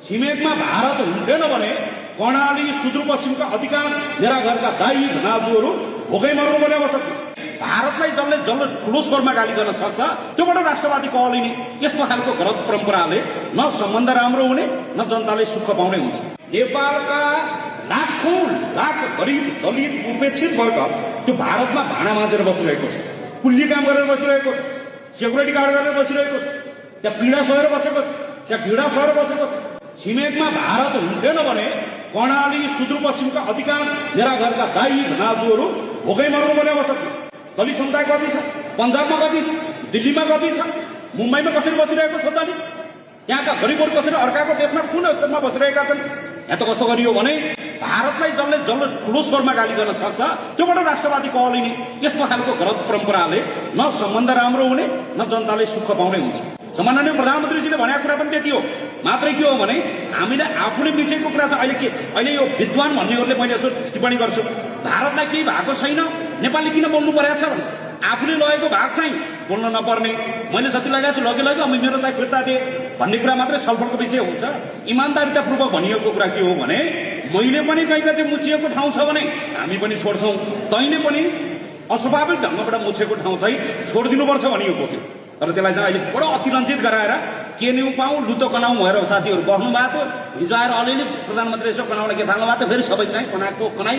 छिमेकमा भारत हुन्थेन भने कर्णाली सुदूरपश्चिमका अधिकांश मेरा घरका दाई भनाजुहरू भोकै मर्नु पर्ने अवस्था थियो। भारतलाई जसले जसले ठुलो स्वरमा गाली गर्न सक्छ त्योबाट राष्ट्रवादी कहलिने। यस्तो खालको गलत परम्पराले न सम्बन्ध राम्रो हुने न जनताले सुख पाउने हुन्छ। नेपालका लाखौं लाख गरिब दलित उपेक्षित वर्ग त्यो भारतमा भाँडा माझेर बसिरहेको छ, कुल्ली काम गरेर बसिरहेको छ, सेक्युरिटी गार्ड गरेर बसिरहेको छ, त्यहाँ पीडा सहेर बसेको छ, त्यहाँ घृणा सहेर बसेको छ। छिमेकमा भारत हुन्थेन भने कर्णाली सुदूरपश्चिमका अधिकांश मेरा घरका दाई भनाजुहरू भोकै मर्नु पर्ने अवस्था थियो। दलित समुदाय कति छ, पन्जाबमा कति छ, दिल्लीमा कति छ, मुम्बईमा कसरी बसिरहेको छ त नि? त्यहाँका गरिबहरू कसरी अर्काको देशमा कुन स्तरमा बसिरहेका छन्? यहाँ त कस्तो गरियो भने भारतलाई जसले जसले ठुलो स्वरमा गाली गर्न सक्छ त्योबाट राष्ट्रवादी कहलिने। यस्तो खालको गलत परम्पराले न सम्बन्ध राम्रो हुने न जनताले सुख पाउने हुन्छ। सम्माननीय प्रधानमन्त्रीजीले भनेको कुरा पनि त्यति हो। मात्रै के हो भने हामीले आफूले बिर्सेको कुरा छ। अहिले यो विद्वान भन्नेहरूले मैले यसो टिप्पणी गर्छु, भारतलाई केही भएको छैन, नेपालले किन बोल्नु परेको छ भने आफूले लगेको भाग चाहिँ बोल्न नपर्ने, मैले जति लगाएको छु लगे मेरो चाहिँ फिर्ता दिए भन्ने कुरा मात्रै छलफलको विषय हुन्छ। इमान्दारितापूर्वक भनिएको कुरा के हो भने मैले पनि कहीँ चाहिँ मुछिएको ठाउँ छ भने हामी पनि छोड्छौँ, तैँले पनि अस्वाभाविक ढङ्गबाट मुछेको ठाउँ चाहिँ छोडिदिनुपर्छ भनिएको थियो। तर त्यसलाई चाहिँ अहिले बडो अतिरञ्जित गराएर के न्यु पाऊँ लुतो कनाउँ भएर साथीहरू बस्नु भएको थियो। हिजो आएर अलिअलि प्रधानमन्त्री यसो कनाउन के थाल्नु भएको थियो, फेरि सबै चाहिँ कनाको कनाई